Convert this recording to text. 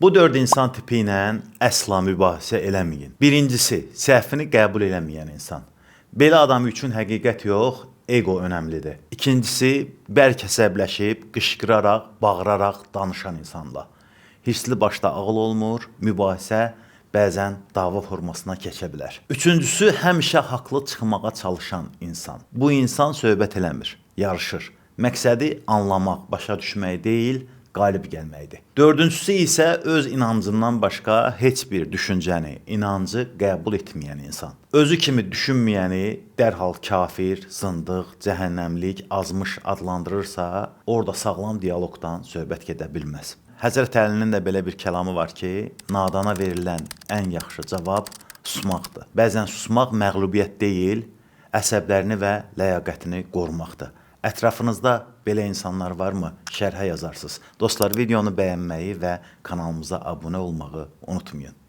Bu dörd insan tipi ilə əsla mübahisə eləməyin. Birincisi, səhvini qəbul eləməyən insan. Belə adam üçün həqiqət yox, ego önəmlidir. İkincisi, bərk əsəbləşib, qışqıraraq, bağıraraq danışan insanla. Hirsli başda ağıl olmur, mübahisə bəzən dava formasına keçə bilər. Üçüncüsü, həmişə haqlı çıxmağa çalışan insan. Bu insan söhbət eləmir, yarışır. Məqsədi anlamaq, başa düşmək deyil, qalib gəlməkdir. Dördüncüsü isə öz inancından başqa heç bir düşüncəni, inancı qəbul etməyən insan. Özü kimi düşünməyəni dərhal kafir, zındıq, cəhənnəmlik, azmış adlandırırsa, orada sağlam dialoqdan söhbət gedə bilməz. Həzrət Əlinin də belə bir kəlamı var ki, nadana verilən ən yaxşı cavab susmaqdır. Bəzən susmaq məğlubiyyət deyil, əsəblərini və ləyaqətini qorumaqdır. Ətrafınızda belə insanlar varmı? Şərhə yazarsınız. Dostlar, videonu bəyənməyi və kanalımıza abunə olmağı unutmayın.